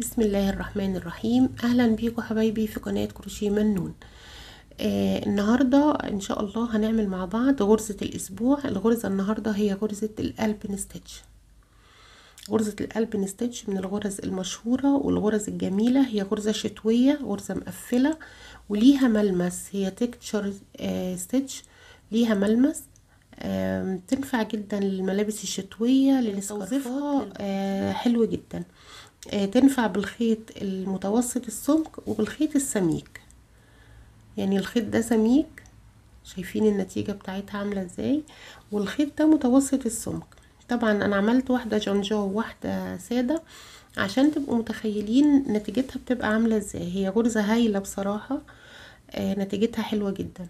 بسم الله الرحمن الرحيم. اهلا بيكم حبايبي في قناة كروشيه منون. النهاردة ان شاء الله هنعمل مع بعض غرزة الاسبوع. الغرزة النهاردة هي غرزة ال alpine stitch. غرزة ال alpine stitch من الغرز المشهورة والغرز الجميلة، هي غرزة شتوية، غرزة مقفلة وليها ملمس، هي texture stitch، ليها ملمس، تنفع جدا للملابس الشتوية، للسكارفات، حلو جدا. تنفع بالخيط المتوسط السمك وبالخيط السميك، يعني الخيط ده سميك، شايفين النتيجة بتاعتها عاملة ازاي، والخيط ده متوسط السمك. طبعا انا عملت واحدة جنجو وواحدة سادة عشان تبقوا متخيلين نتيجتها بتبقى عاملة ازاي. هي غرزة هايلة بصراحة، نتيجتها حلوة جدا،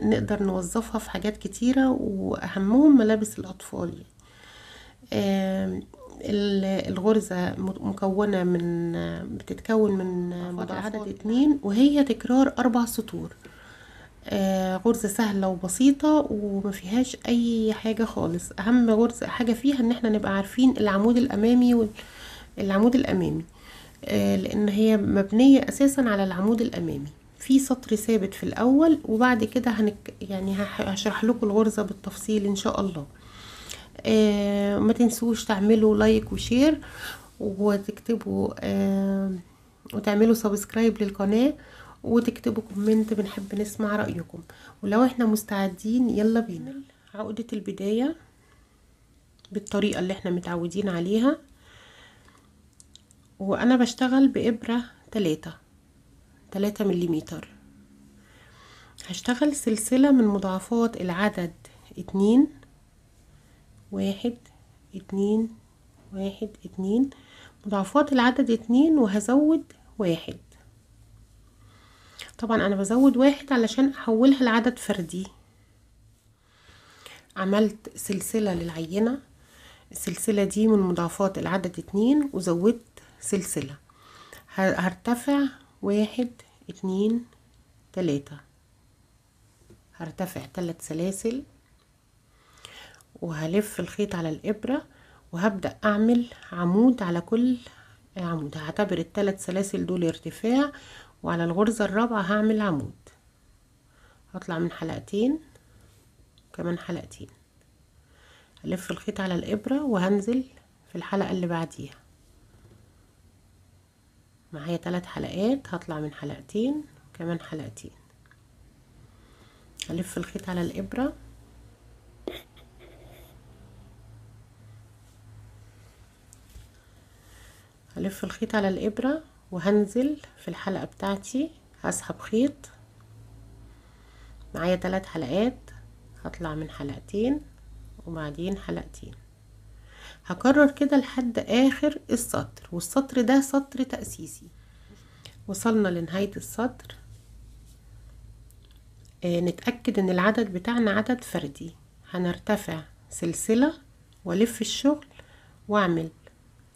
نقدر نوظفها في حاجات كتيرة واهمهم ملابس الاطفال. يعني الغرزة مكونة من بتتكون من مضاعفات عدد 2، وهي تكرار 4 سطور. غرزة سهلة وبسيطة وما فيهاش اي حاجة خالص. اهم غرزة حاجة فيها ان احنا نبقى عارفين العمود الامامي والعمود الامامي، لان هي مبنية اساسا على العمود الامامي. في سطر ثابت في الاول، وبعد كده يعني هشرح لكم الغرزة بالتفصيل ان شاء الله. ما تنسوش تعملوا like و share وتكتبوا وتعملوا subscribe للقناة وتكتبوا comment، بنحب نسمع رأيكم. ولو احنا مستعدين يلا بينا. عقدة البداية بالطريقة اللي احنا متعودين عليها، وانا بشتغل بإبرة 3 مليمتر. هشتغل سلسلة من مضاعفات العدد 2، 1 2 1 2، مضاعفات العدد 2، وهزود 1. طبعا انا بزود 1 علشان احولها لعدد فردي. عملت سلسلة للعينة، السلسلة دي من مضاعفات العدد 2 وزودت سلسلة. هرتفع 1 2 3، هرتفع 3 سلاسل وهلف الخيط على الإبرة وهبدأ أعمل عمود على كل عمود. هعتبر ال3 سلاسل دول ارتفاع، وعلى الغرزة الرابعة هعمل عمود. هطلع من حلقتين كمان حلقتين، هلف الخيط على الإبرة وهنزل في الحلقة اللي بعديها. معايا 3 حلقات، هطلع من حلقتين كمان حلقتين، هلف الخيط على الإبرة هلف الخيط على الإبرة وهنزل في الحلقة بتاعتي. هسحب خيط، معايا 3 حلقات، هطلع من حلقتين وبعدين حلقتين. هكرر كده لحد آخر السطر، والسطر ده سطر تأسيسي. وصلنا لنهاية السطر. نتأكد ان العدد بتاعنا عدد فردي. هنرتفع سلسلة والف الشغل واعمل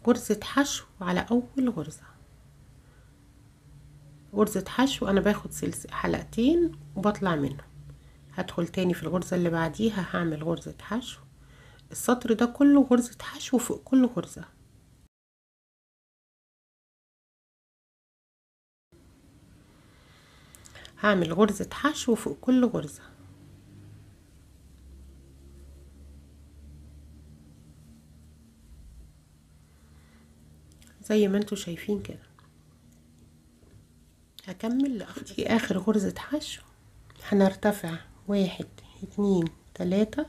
غرزة حشو على اول غرزة. غرزة حشو انا باخد سلسلة حلقتين وبطلع منهم، هدخل تاني في الغرزة اللي بعديها هعمل غرزة حشو. السطر ده كله غرزة حشو فوق كل غرزة. هعمل غرزة حشو فوق كل غرزة. زي ما انتوا شايفين كده. هكمل لاخر اخر غرزة حشو. هنرتفع 1 2 3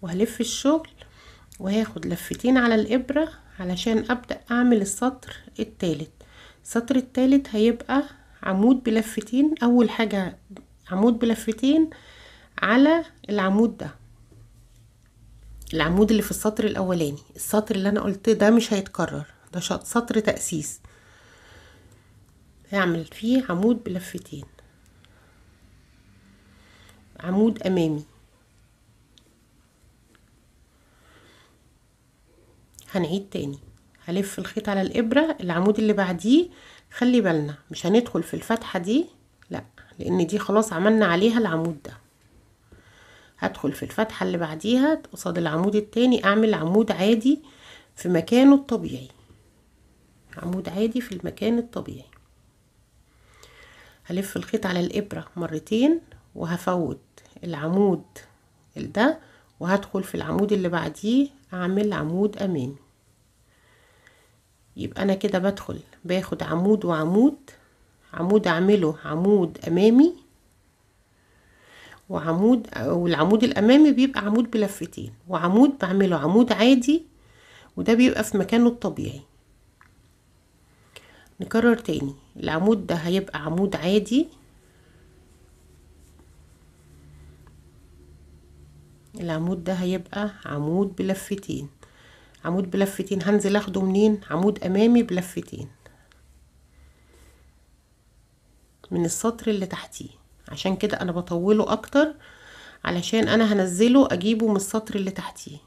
وهلف الشغل وهاخد لفتين على الابرة علشان ابدأ اعمل السطر الثالث. السطر الثالث هيبقى عمود بلفتين. اول حاجة عمود بلفتين على العمود ده، العمود اللي في السطر الاولاني. السطر اللي انا قلت ده مش هيتكرر، ده سطر تأسيس. هعمل فيه عمود بلفتين، عمود امامي. هنعيد تاني، هلف الخيط على الابرة. العمود اللي بعديه خلي بالنا مش هندخل في الفتحة دي، لا، لان دي خلاص عملنا عليها العمود ده. هدخل في الفتحة اللي بعديها قصاد العمود التاني، اعمل عمود عادي في مكانه الطبيعي. عمود عادي في المكان الطبيعي. هلف الخيط على الإبرة مرتين وهفوت العمود ده وهدخل في العمود اللي بعديه اعمل عمود امامي. يبقى انا كده بدخل باخد عمود وعمود، عمود اعمله عمود امامي وعمود، والعمود الامامي بيبقى عمود بلفتين، وعمود بعمله عمود عادي وده بيبقى في مكانه الطبيعي. نكرر تاني، العمود ده هيبقى عمود عادي، العمود ده هيبقى عمود بلفتين، عمود بلفتين هنزل اخده منين؟ عمود امامي بلفتين من السطر اللي تحتيه. عشان كده انا بطوله اكتر علشان انا هنزله اجيبه من السطر اللي تحتيه.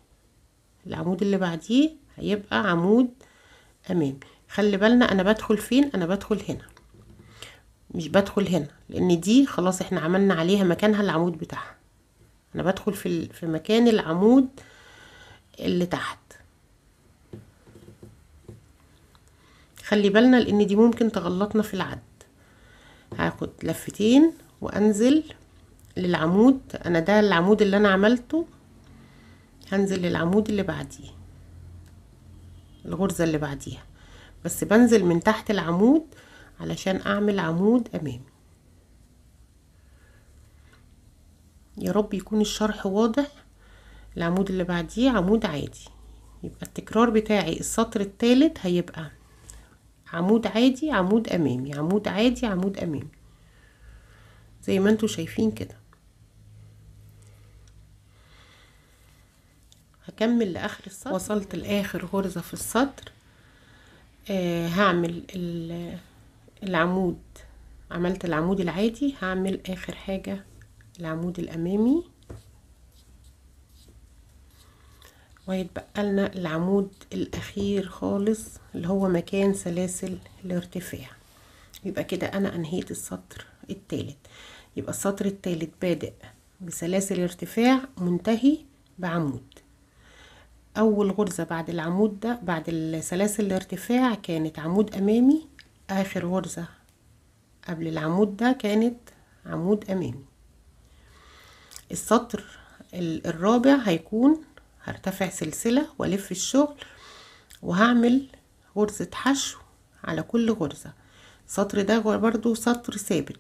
العمود اللي بعديه هيبقى عمود امامي. خلي بالنا انا بدخل فين؟ انا بدخل هنا، مش بدخل هنا لان دي خلاص احنا عملنا عليها مكانها العمود بتاعها. انا بدخل في مكان العمود اللي تحت. خلي بالنا لان دي ممكن تغلطنا في العد. هاخد لفتين وانزل للعمود، انا ده العمود اللي انا عملته، هنزل للعمود اللي بعديه الغرزة اللي بعديها، بس بنزل من تحت العمود علشان اعمل عمود امامي. يا رب يكون الشرح واضح. العمود اللي بعديه عمود عادي، يبقى التكرار بتاعي السطر الثالث هيبقى عمود عادي عمود امامي عمود عادي عمود امامي زي ما انتوا شايفين كده. هكمل لاخر السطر. وصلت لاخر غرزة في السطر. هعمل العمود، عملت العمود العادي، هعمل اخر حاجة العمود الامامي، وهيتبقى لنا العمود الاخير خالص اللي هو مكان سلاسل الارتفاع. يبقى كده انا انهيت السطر الثالث. يبقى السطر الثالث بادئ بسلاسل ارتفاع منتهي بعمود. اول غرزة بعد العمود ده بعد السلاسل الارتفاع كانت عمود امامي، اخر غرزة قبل العمود ده كانت عمود امامي. السطر الرابع هيكون هرتفع سلسلة والف الشغل وهعمل غرزة حشو على كل غرزة. السطر ده برضو سطر ثابت،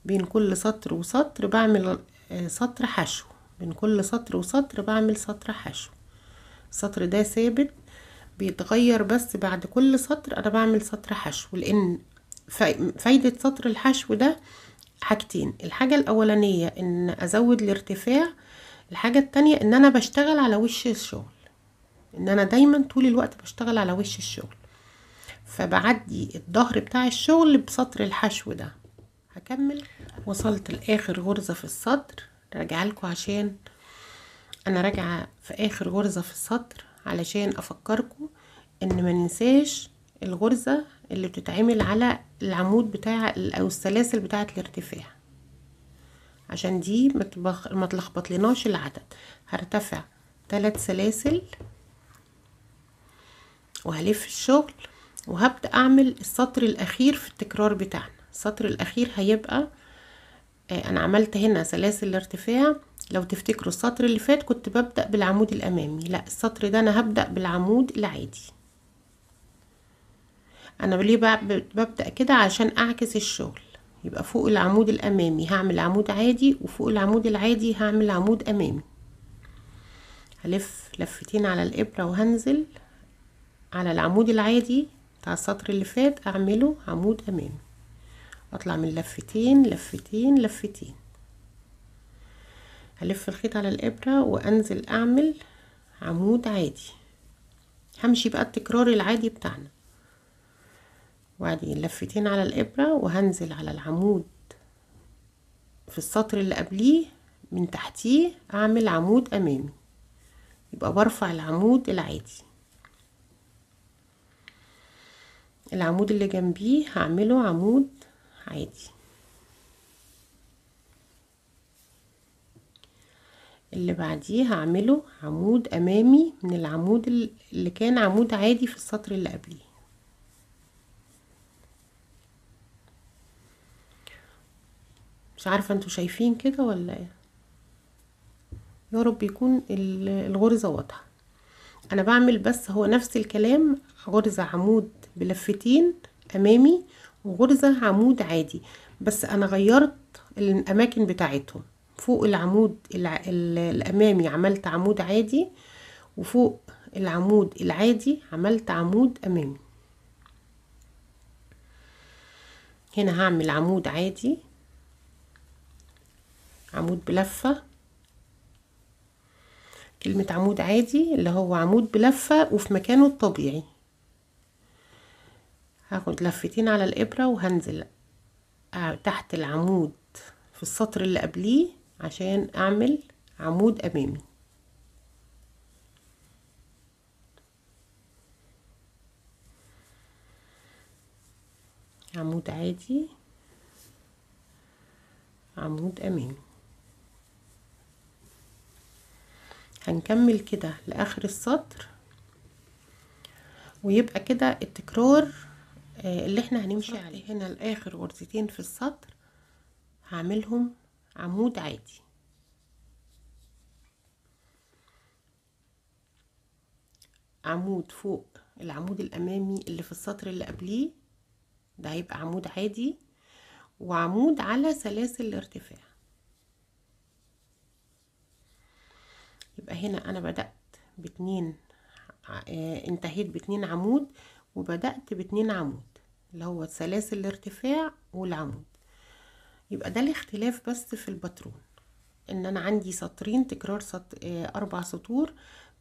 بين كل سطر وسطر بعمل سطر حشو، بين كل سطر وسطر بعمل سطر حشو. السطر ده ثابت بيتغير بس بعد كل سطر انا بعمل سطر حشو، لان فايدة سطر الحشو ده حاجتين. الحاجة الاولانية ان ازود الارتفاع، الحاجة التانية ان انا بشتغل على وش الشغل، ان انا دايما طول الوقت بشتغل على وش الشغل، فبعدي الظهر بتاع الشغل بسطر الحشو ده. هكمل. وصلت لاخر غرزة في السطر، راجعه لكم عشان انا راجعه في اخر غرزة في السطر علشان افكركم ان ما ننساش الغرزة اللي بتتعمل على العمود بتاع او السلاسل بتاعة الارتفاع، عشان دي ما تلخبط لناش العدد. هرتفع 3 سلاسل وهلف الشغل وهبدأ اعمل السطر الاخير في التكرار بتاعنا. السطر الاخير هيبقى انا عملت هنا سلاسل الارتفاع، لو تفتكروا السطر اللي فات كنت ببدأ بالعمود الامامي، لا السطر ده انا هبدأ بالعمود العادي. انا ليه ببدأ كده؟ عشان اعكس الشغل، يبقى فوق العمود الامامي هعمل عمود عادي، وفوق العمود العادي هعمل عمود امامي. هلف لفتين على الابرة وهنزل على العمود العادي بتاع السطر اللي فات اعمله عمود امامي، اطلع من لفتين لفتين لفتين، هلف الخيط على الابرة وانزل اعمل عمود عادي. همشي بقى التكرار العادي بتاعنا، وبعدين لفتين على الابرة وهنزل على العمود في السطر اللي قبليه من تحتيه اعمل عمود امامي، يبقى برفع العمود العادي. العمود اللي جنبيه هعمله عمود عادي، اللي بعديه هعمله عمود امامي من العمود اللي كان عمود عادي في السطر اللي قبليه. مش عارفة انتوا شايفين كده ولا ايه، يا رب يكون الغرزة واضحة. انا بعمل بس هو نفس الكلام، غرزة عمود بلفتين امامي وغرزة عمود عادي، بس انا غيرت الاماكن بتاعتهم. فوق العمود الامامي عملت عمود عادي، وفوق العمود العادي عملت عمود امامي. هنا هعمل عمود عادي، عمود بلفة. كلمة عمود عادي اللي هو عمود بلفة وفي مكانه الطبيعي. هاخد لفتين على الإبرة وهنزل تحت العمود في السطر اللي قبليه عشان أعمل عمود أمامي. عمود عادي، عمود أمامي. هنكمل كده لآخر السطر، ويبقى كده التكرار اللي احنا هنمشي عليه. هنا لآخر غرزتين في السطر هعملهم عمود عادي. عمود فوق العمود الأمامي اللي في السطر اللي قبليه، ده هيبقى عمود عادي، وعمود على سلاسل الارتفاع. يبقى هنا أنا بدأت باتنين، انتهيت باتنين عمود، وبدأت باتنين عمود اللي هو سلاسل الارتفاع والعمود. يبقى ده الاختلاف بس في الباترون، ان انا عندي سطرين تكرار 4 سطور،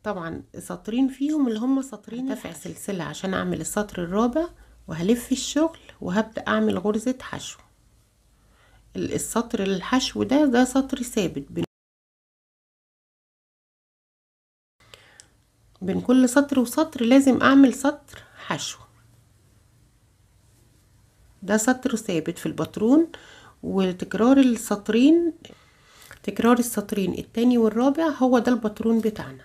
طبعا سطرين فيهم اللي هم سطرين ارتفع سلسلة عشان اعمل السطر الرابع، وهلف الشغل وهبدأ اعمل غرزة حشو. السطر الحشو ده سطر ثابت بين كل سطر وسطر لازم اعمل سطر حشو، ده سطر ثابت في الباترون. وتكرار السطرين، تكرار السطرين التاني والرابع هو ده الباترون بتاعنا.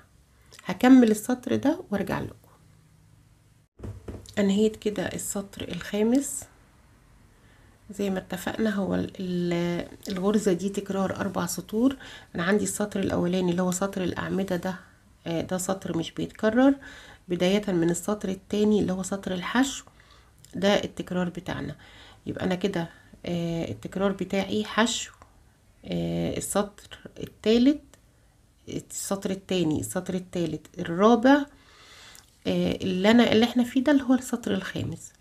هكمل السطر ده وارجع لكم. انهيت كده السطر الخامس زي ما اتفقنا. هو الغرزة دي تكرار 4 سطور. انا عندي السطر الاولاني اللي هو سطر الاعمدة ده سطر مش بيتكرر، بداية من السطر التاني اللي هو سطر الحشو ده التكرار بتاعنا. يبقى انا كده التكرار بتاعي حشو، السطر التالت، السطر التاني، السطر التالت، الرابع، اللي احنا فيه ده اللي هو السطر الخامس.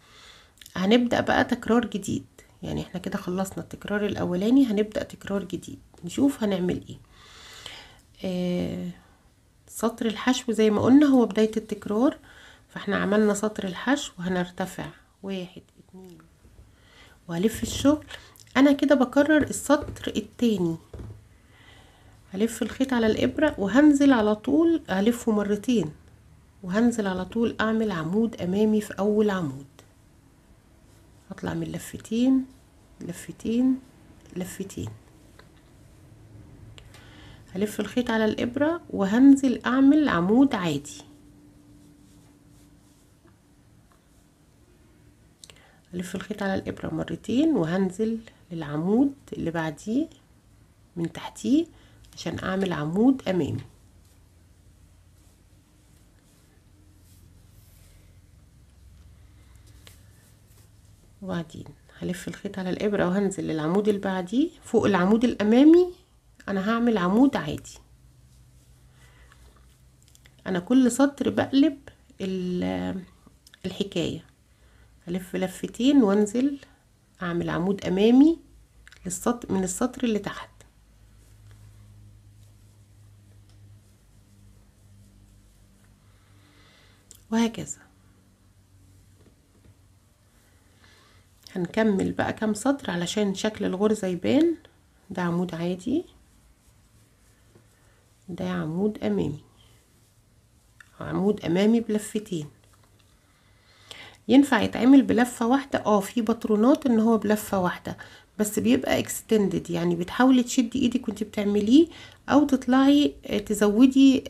هنبدأ بقى تكرار جديد، يعني احنا كده خلصنا التكرار الاولاني، هنبدأ تكرار جديد نشوف هنعمل ايه. سطر الحشو زي ما قلنا هو بداية التكرار، فاحنا عملنا سطر الحشو وهنرتفع 1 2 وهلف الشغل. انا كده بكرر السطر التاني، هلف الخيط على الابرة وهنزل على طول، هلفه مرتين وهنزل على طول اعمل عمود امامي في اول عمود. هطلع من لفتين لفتين لفتين، هلف الخيط على الابرة وهنزل اعمل عمود عادي. هلف الخيط على الابرة مرتين وهنزل للعمود اللي بعديه من تحتيه عشان اعمل عمود امامي. وبعدين هلف الخيط على الابرة وهنزل للعمود اللي بعديه فوق العمود الامامي، انا هعمل عمود عادي. انا كل سطر بقلب الحكاية، هلف لفتين وانزل اعمل عمود امامي للسطر من السطر اللي تحت. وهكذا هنكمل بقى كام سطر علشان شكل الغرزة يبان. ده عمود عادي، ده عمود امامي، عمود امامي بلفتين. ينفع يتعمل بلفة واحدة، في باترونات ان هو بلفة واحدة بس بيبقى extended، يعني بتحاولي تشدي ايدك وانت بتعمليه او تطلعي تزودي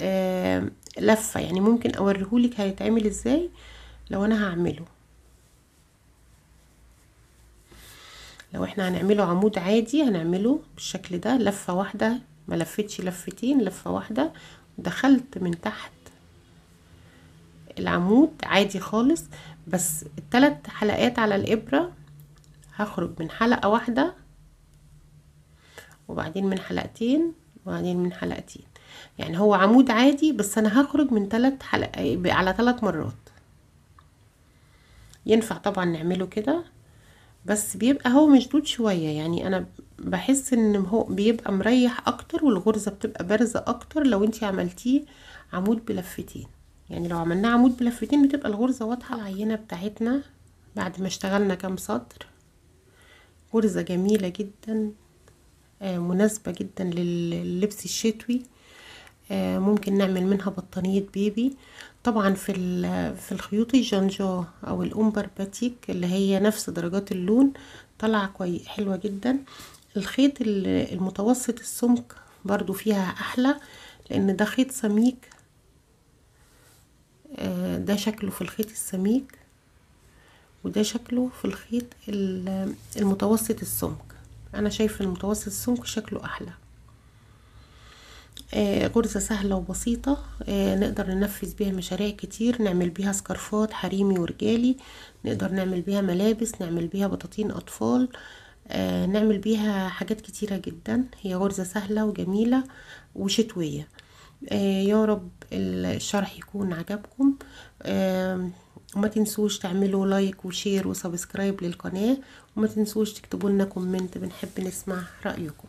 لفة. يعني ممكن اوريهولك هيتعمل ازاي لو انا هعمله. لو احنا هنعمله عمود عادي هنعمله بالشكل ده، لفة واحدة، ما لفتش لفتين، لفة واحدة، دخلت من تحت العمود عادي خالص، بس الثلاث حلقات على الإبرة هخرج من حلقة واحدة وبعدين من حلقتين وبعدين من حلقتين. يعني هو عمود عادي بس انا هخرج من 3 حلقات على 3 مرات. ينفع طبعا نعمله كده، بس بيبقى هو مشدود شوية، يعني انا بحس ان هو بيبقى مريح اكتر والغرزة بتبقى بارزة اكتر لو انتي عملتيه عمود بلفتين. يعني لو عملناه عمود بلفتين بتبقى الغرزة واضحة. العينة بتاعتنا بعد ما اشتغلنا كام سطر، غرزة جميلة جدا، مناسبة جدا لللبس الشتوي. ممكن نعمل منها بطانية بيبي. طبعا في الخيوط الجنجا او الأمبر باتيك اللي هي نفس درجات اللون طلع كويس، حلوة جدا. الخيط المتوسط السمك برضو فيها احلى، لان ده خيط سميك. ده شكله في الخيط السميك، وده شكله في الخيط المتوسط السمك. انا شايفه المتوسط السمك شكله احلى. غرزة سهلة وبسيطة، نقدر ننفذ بيها مشاريع كتير، نعمل بيها سكارفات حريمي ورجالي، نقدر نعمل بيها ملابس، نعمل بيها بطاطين أطفال، نعمل بيها حاجات كتيرة جدا. هي غرزة سهلة وجميلة وشتوية. يا رب الشرح يكون عجبكم، وما تنسوش تعملوا like و share و subscribe للقناة، وما تنسوش تكتبوا لنا comment، بنحب نسمع رأيكم.